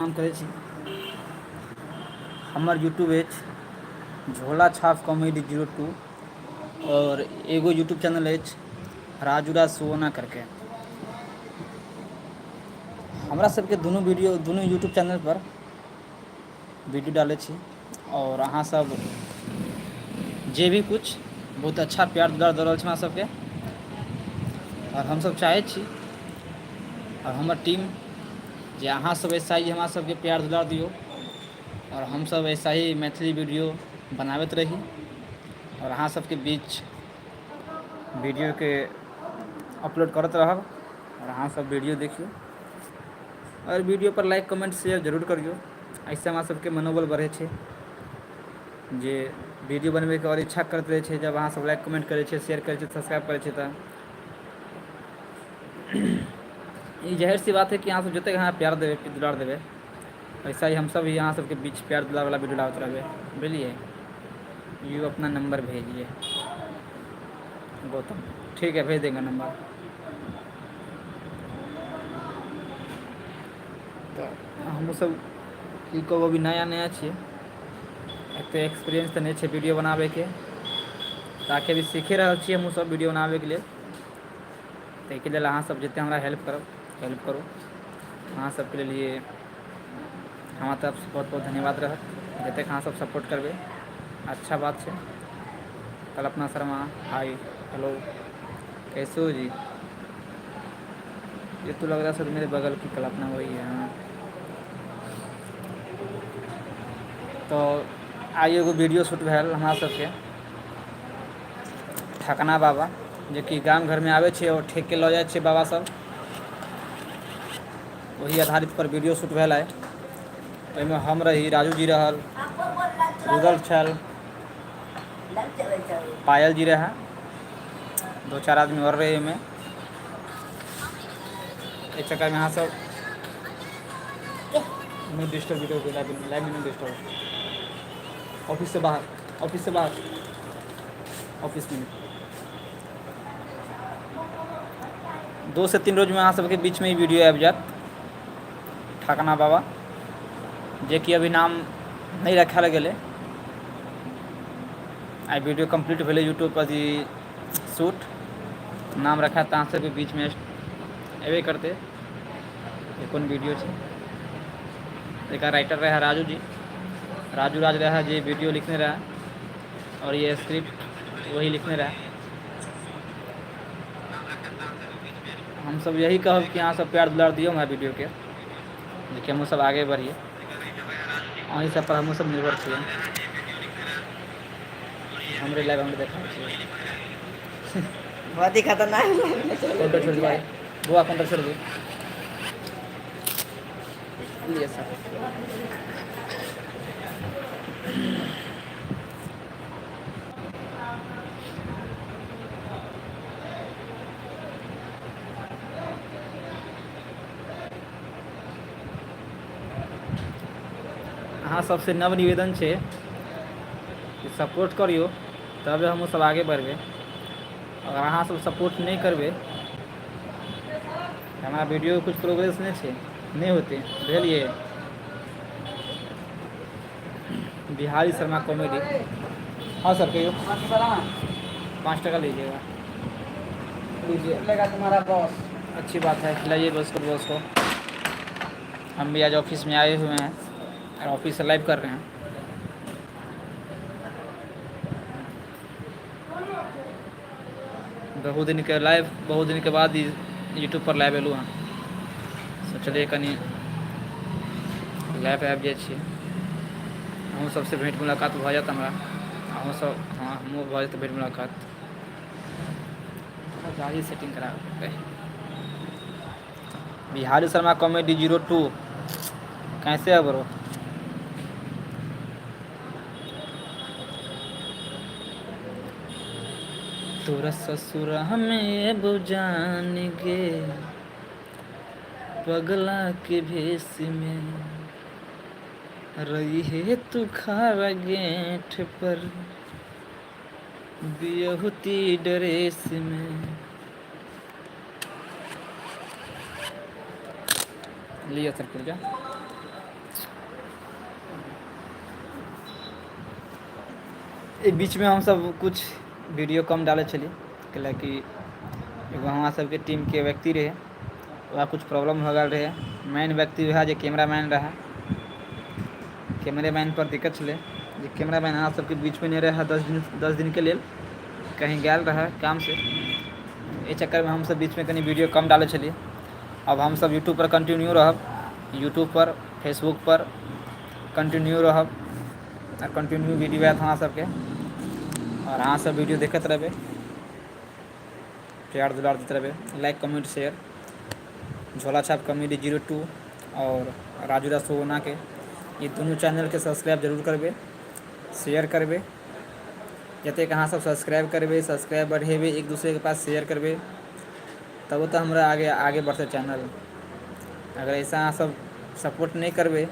प्रणाम करै छी। हमर यूट्यूब अछि झोला छाप कॉमेडी 02 आओर एगो यूट्यूब चैनल अछि राजू राज सुगोना करके। हमरा सबके दुनू वीडियो दुनू यूट्यूब चैनलपर वीडियो डालै छी आओर अहाँसभ जे भी कुछ बहुत अच्छा प्यार दुलार दऽ रहल छी हमरा सबके आओर हमसभ चाहै छी आओर हमर टीम जे अहाँसभ ऐसा ही हमरा सबके प्यार दुलार दियौ आओर हमसभ ऐसा ही मैथिली वीडियो बनाबैत रही आओर अहाँ सबके बीच वीडियोके अपलोड करैत रहब आओर अहाँसभ वीडियो देखियौ आओर वीडियो पर लाइक कमेंट शेयर जरूर करियौ। एहिसँ हमरा सबके मनोबल बढ़ै छै जे वीडियो बनबैके आओर इच्छा करैत रहै छै। जब अहाँसभ लाइक कमेंट करै छियै, शेयर करै छियै, सब्सक्राइब करै छियै, तऽ ई जाहिर सी बात है कि अहाँसभ जतेक अहाँ प्यार देबै, दुलार देबै, वैसा ही हमसभ भी अहाँ सबके बीच प्यार दुलार वाला वीडियो लाबैत रहबै। बुझलियै? यू अपना नंबर भेजिए गौतम। ठीक है, भेज देंगे नंबर। तऽ हमहूँसभ की कहू, अभी नया नया छियै, एतेक एक्सपीरियंस तऽ नहि छै वीडियो बनाबैके, ताकि अभी सीखे रहल छियै हमहूँसभ वीडियो बनाबैके लेल। ताहिके लेल अहाँसभ जतेक हमरा हेल्प करब, हेल्प करू। अहाँ सबके लेल ये हमरा तरफसँ बहुत बहुत धन्यवाद रहत। जतेक अहाँसभ सपोर्ट करबै, अच्छा बात छै। कल्पना शर्मा हाय हेलो, कैसे हो जी? ये तो लग रहा है सर मेरे बगल की कल्पना वही है। हाँ, तऽ आइ एगो वीडियो शूट भेल हमरा सबके ठकना बाबा, जेकि गाम घरमे आबै छै आओर ठेक के लऽ जाइ छै बाबा सब, ओही आधारित पर वीडियो शूट भेल आइ। ओहिमे हम रही, राजू जी रहल, रुदल छल, पायल जी रहै, दो चार आदमी आओर रहै ओहिमे। एहि चक्करमे अहाँ सब नो डिस्टर्ब वीडियो लाइव में, नो डिस्टर्ब। ऑफिस से बाहर, ऑफिस से बाहर, ऑफिस में। 2 से 3 रोजमे अहाँ सबके बीचमे ई वीडियो आबि जायत, ठकना बाबा, जेकि अभी नाम नहि राखल गेलै। आइ वीडियो कम्प्लीट भेलै यूट्यूब पर ई शूट, नाम रखा तऽ अहाँ सबके बीचमे एबे करतै जे कोन वीडियो छै। एकर राइटर रहै राजू जी, राजू राज रहै जे वीडियो लिखने रहै और ये स्क्रिप्ट वही लिखने रहै। हमसब यही कहब कि अहाँ सब प्यार दुलार दियौ हमरा वीडियोके, जेकि हमहूँ सब आगे बढ़िए। अहीं सब पर हमहूँ सब निर्भर छियै। हमरे लाइव हमरे देखा छियै। बहुत ही खतरनाक। काउंटर छोड़ दे भाई, बुआ, काउंटर छोड़ दे। लिए सर। अहाँ सबसे नव निवेदन छै कि सपोर्ट करियौ, तबे हमहूँ सब आगे बढ़बै। अगर अहाँ सब सपोर्ट नहि करबै, हमरा वीडियो कुछ प्रोग्रेस नहि छै, नहि होतै। बुझलियै? बिहारी शर्मा कॉमेडी। हाँ सर, कहियो। 5 टका लीजिएगा। लीजिए, लेगा तुम्हारा बॉस। अच्छी बात है, खिलाइए बॉस को। बॉस को हम भी आज ऑफिस में आए हुए हैं और ऑफिस से लाइव कर रहे हैं। बहुत दिन के लाइव, बहुत दिन के बाद यूट्यूब पर लाइव एलहुँ हँ। सोचलियै कनि लाइव आबि जाइ छी, अहूँ सबसँ भेँट मुलाकात भऽ जायत हमरा, अहूँ सब, हँ, हमहूँ भऽ जेतै भेँट मुलाकात। थोड़ा गाड़ी सेटिंग कराबऽ पड़तै। बिहारी शर्मा कॉमेडी 02, कैसे है ब्रो? तोरा ससुर हमें जान गे पगला के भेष में रही है तू खारा गेठ पर बियहुती ड्रेस में। लिअ सर पुर्जा। एहि बीचमे हमसभ कुछ वीडियो कम डालै छलियै, कैलाकि एगो हमरा सबके टीमके व्यक्ति रहै, ओकरा कुछ प्रॉब्लम भऽ गेल रहै। मेन व्यक्ति वएह जे कैमरामैन रहै, कैमरेमैन पर दिक्कत छलै जे कैमरामैन अहाँ सबके बीचमे नहि रहै। 10 दिन, 10 दिनके लेल कहीं गेल रहै कामसँ। एहि चक्करमे हमसभ बीचमे कनि वीडियो कम डालै छलियै। अब हमसभ यूट्यूबपर कंटिन्यू रहब, यूट्यूबपर, फेसबुकपर कंटिन्यू रहब आ कंटिन्यू वीडियो आयत हमरा सबके आओर अहाँसभ वीडियो देखैत रहबै, प्यार दुलार दैत रहबै। लाइक, कमेंट, शेयर झोला छाप कॉमेडी 02 आओर राजू राज सोनाके ई दुनू चैनलके सब्सक्राइब जरूर करबै, शेयर करबै। जतेक अहाँसभ सब्सक्राइब करबै, सब्सक्राइब बढ़ेबै, एक दूसरेके पास शेयर करबै, तब तऽ हमरा आगे आगे बढ़तै चैनल। अगर ऐसा अहाँसभ सपोर्ट नहि करबै,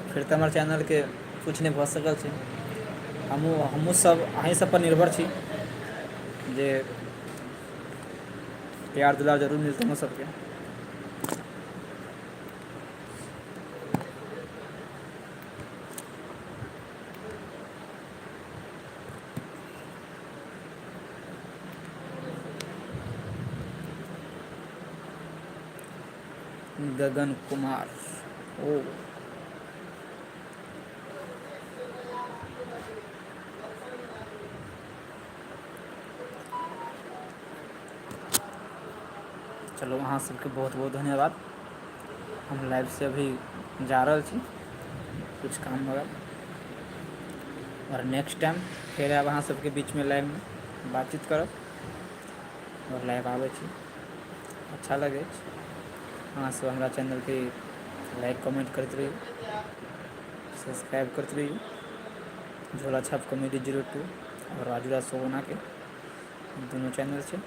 फिर तऽ हमर चैनलके किछु नहि भऽ सकल छै। हमहूँ सब अहीँ सब पर निर्भर छी जे प्यार दुलार जरूर मिलतै हमर सबके। गगन कुमार ओ चलू, अहाँ सबके बहुत बहुत धन्यवाद। हम लाइवसँ अभी जा रहल छी, कुछ काम भऽ गेल आओर नेक्स्ट टाइम फेर आयब अहाँ सबके बीचमे, लाइवमे बातचीत करब आओर लाइव आबै छी। अच्छा लगै छै। अहाँसब हमरा चैनलके लाइक, कमेन्ट करैत रहियौ, सब्सक्राइब करैत रहियौ। झोला छाप कॉमेडी 02 आओर राजू राज सोनाके दुनू चैनल छै।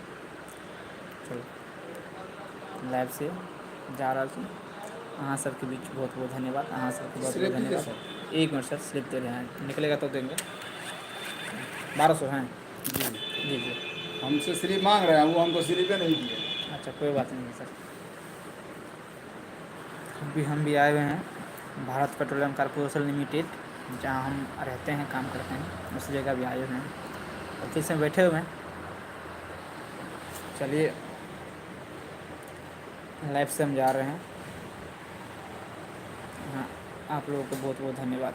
चलू, लाइवसँ जा रहल छी। अहाँ सबके बीच बहुत बहुत धन्यवाद। अहाँ सबके बहुत बहुत स्लिप दीजिए। धन्यवाद। सर। एक मिनट सर, स्लिप दे रहे हैं, निकलेगा तो देंगे। 1200 हैं। जी। जी। हमसे स्लिप मांग रहे हैं, वो हमको स्लिप नहीं दिए। अच्छा, कोई बात नहीं है सर। हम भी आए हुए हैं भारत पेट्रोलियम कॉरपोरेशन लिमिटेड, जहाँ हम रहते हैं, काम करते हैं, उस जगह भी आए हुए हैं। ऑफिस में बैठे हुए हैं। चलिए, लाइव से हम जा रहे हैं। हाँ, आप लोगों को बहुत बहुत धन्यवाद।